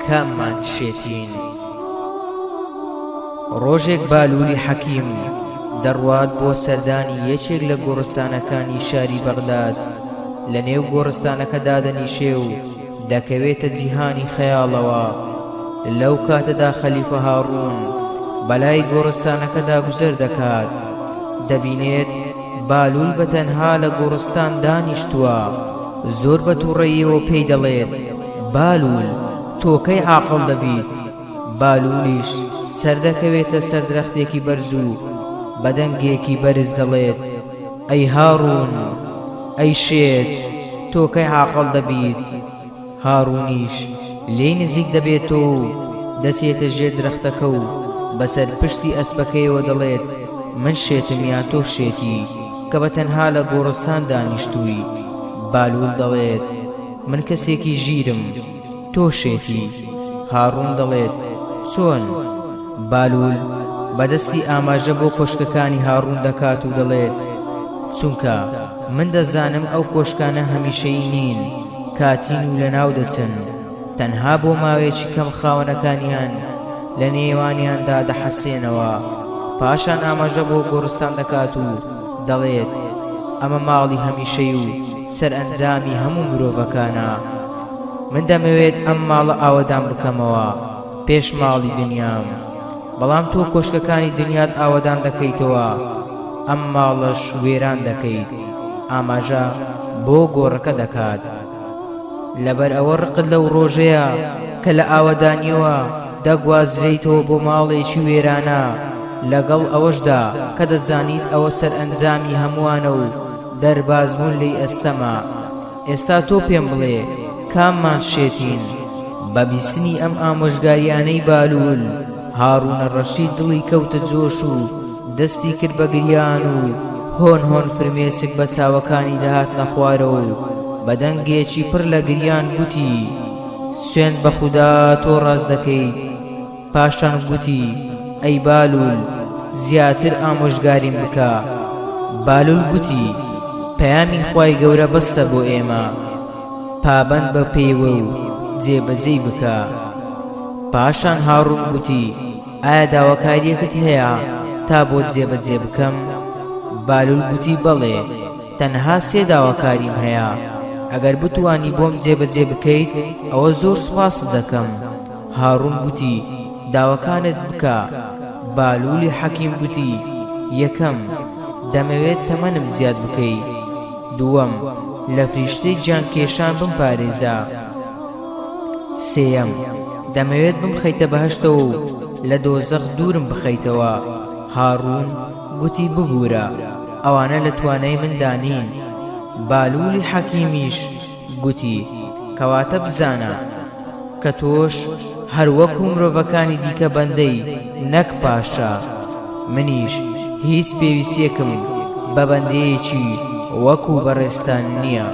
کاممان شێتین؟ ڕۆژێک بالولی حەکیم دەڕوات بۆ سەردانی یەکێک لە گۆڕستانەکانی شاری بەغداد، لە نێو گۆڕستانەکە دادەنیشێ و دەکەوێتە جیهانی خەیاڵەوە. لەو کاتەدا خەلیفە هاڕوون بەلای گۆڕستانەکەدا گوزەر دەکات، دەبینێت بالوول بە تەنها لە گۆڕستان دانیشتووە، زۆر بە تووڕەییەوە پێی دەڵێت، بالوول تۆ کەی عاقڵ دەبیت؟ بالوولیش سەردەکەوێتە سەر درەختێکی بەرز و بە دەنگێکی بەرز دەڵێت، ئەی هاڕوون، ئەی شێت، تۆ کەی عاقڵ دەبیت؟ هاڕوونیش لێی نزیک دەبێتەوە و دەچێتە ژێر درەختەکە و بەسەر پشتی ئەسپەکەیەوە دەڵێت، من شێتم یان تۆ شێتی کە بە تەنها لە گۆڕستان دانیشتووی؟ بالوول دەڵێت، من کەسێکی ژیرم. تۆ شێتی؟ هاڕوون دەڵێت، چۆن؟ بالوول بە دەستی ئاماژە بۆ کۆشکەکانی هاڕوون دەکات و دەڵێت، چونکە من دەزانم ئەو کۆشکانە هەمیشەیی نین، کاتین و لەناو دەچن، تەنها بۆ ماوەیەکی کەم خاوەنەکانیان لە نێوانیاندا دەحەسێنەوە. پاشان ئاماژە بۆ گۆڕستان دەکات و دەڵێت، ئەمە ماڵی هەمیشەی و سەرئەنجامی هەموو مرۆڤەکانە. من دەمەوێت ئەم ماڵە ئاوەدان بکەمەوە پێش ماڵی دنیام، بەڵام تۆ کۆشکەکانی دنیات ئاوەدان دەکەیتەوە، ئەم ماڵەش وێران دەکەیت، ئاماژە بۆ گۆڕەکە دەکات. لەبەر ئەوە ڕقت لەو ڕۆژەیە کە لە ئاوەدانییەوە دەگوازرێیتەوە بۆ ماڵێکی وێرانە، لەگەڵ ئەوەشدا کە دەزانیت ئەوە سەرئەنجامی هەمووانە و دەربازبوون لێی ئەستەمە. ئێستا تۆ پێم بڵێ کاممان شێتین؟ بە بیستنی ئەم ئامۆژگارییانەی بالوول، هاڕوونە ڕەشید دڵی کەوتە جۆش و دەستی کرد بە گریان و هۆن هۆن فرمێسک بە چاوەکانی دەهاتنە خوارەوە و بە دەنگێکی پڕ لە گریان گوتی، سوێند بە خودا تۆ ڕاست دەکەیت. پاشان گوتی، ئەی بالوول، زیاتر ئامۆژگاریم بکە. بالوول گوتی، پەیامی خوای گەورە بەسە بۆ ئێمە، پابەند بە پێیوە و جێبەجێی بکە. پاشان هاڕوون گوتی، ئایا داواکارییەکت هەیە تا بۆت جێبەجێ بکەم؟ بالوول گوتی، بەڵێ، تەنها سێ داواکاریم هەیە، ئەگەر بتوانی بۆم جێبەجێ بکەیت، ئەوە زۆر سوپاست دەکەم. هاڕوون گوتی، داواکانت بکە. بالوولی حەکیم گوتی، یەکەم، دەمەوێت تەمەنم زیاد بکەی. دووەم، لە فریشتەی گیانکێشان بمپارێزە. سێیەم، دەمەوێت بمخەیتە بەهەشتەوە و لە دۆزەخ دوورم بخەیتەوە. هاڕوون گوتی، ببوورە، ئەوانە لە توانای مندا نین. بالوولی حەکیمیش گوتی، کەواتە بزانە. کە تۆش هەر وەکو مرۆڤەکانی دیکە بەندەی نەک پاشا، منیش هیچ پێویستیەکم بە بەندەیەکی وەکو بەڕێزتان نییە.